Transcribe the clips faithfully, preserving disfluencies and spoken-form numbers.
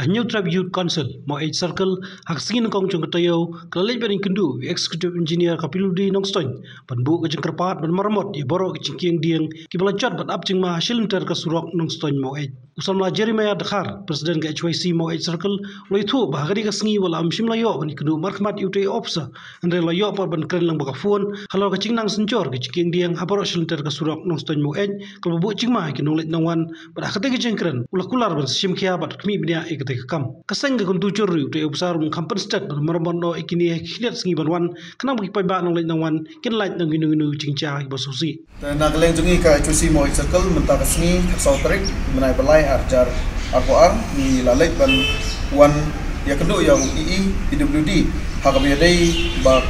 Hynñiewtrep Youth Council Maweit Circle ha ka sngi nyngkong jong ka taïew ka la leit ban ïakynduh ïa u Executive Engineer ka P W D Nongstoiñ ban buh ka jingkyrpad ban maramot ïa baroh ki jingkieng dieng kiba la jot ban ap jingma ha shilynter ka surok Nongstoiñ Maweit. U samla Jeremiah Dkhar, President ka H Y C Maweit Circle, u la ïathuh ba ha kane ka sngi wat la ym shym la ïoh ban ïakynduh markhmat ïa utei u officer, hynrei la ïoh pat ban kren lang bad ka phone halor ka jingnang synjor ki jingkieng dieng ha baroh shilynter ka surok Nongstoiñ Maweit kaba buh jingma ïa ki nongleit nongwan. Bad ha katei ka jingkren u la kular ban sa shim khia bad khmih bniah ïa katei ka kam. Ka seng ka kyntu jur ruh, utei u officer um kham pynstet ban maramot noh ïa kine ha ki khyndiat sngi ban wan, khnang ba ki paidbah nongleit nongwan kin lait na kino kino jingjia kiba sngewsih. Te na ka liang jong ngi ka H Y C Maweit Circle, mynta ka sngi, khatsaw tarik bnai ba lai, ar hajar arphew ar, ngi la leit ban wan ïakynduh ïa u E E P W D ha kaba ïadei ba,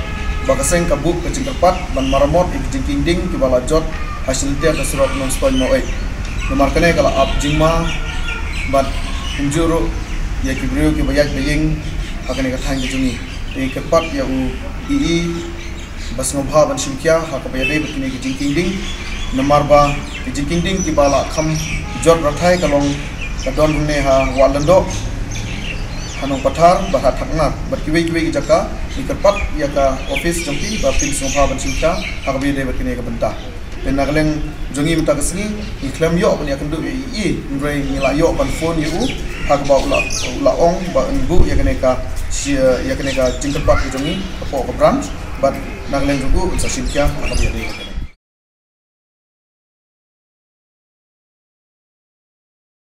ba ka seng ka buh ka jingkyrpad ban maramot ïa ki jingkieng dieng kiba la jot ha shilynter ka surok Nongstoiñ Maweit. Namar kane ka la ap jingma bad kumjuh ruh ïa ki briew kiba ïaid ba ïeng ha kane ka thaiñ ka jong ngi. Te ngi kyrpad ïa u E E ba sngewbha ban shim khia ha kaba ïadei bad kine ki jingkieng dieng. Namar ba ki jingkieng dieng kiba la kham jot rathai ka long ka don hangne ha Wah Lyngdoh, ha Nongpathar bad ha Thaknar bad kiwei kiwei ki jaka. Ngi kyrpad ïa ka office jong phi ba phin sngewbha ban shim khia ha kaba ïadei bad kine ka bynta. Te na ka liang jong ngi mynta ka sngi ngi khlem ïoh ban ïakynduh ïa u E E, hynrei ngi la ïoh ban phone ïa u ha kaba u la, u la ong ba un buh ïa kane ka, ïa kane ka jingkyrpad ka jong ngi hapoh ka branch, bad na ka liang jong u un sa shim khia ha kaba ïadei.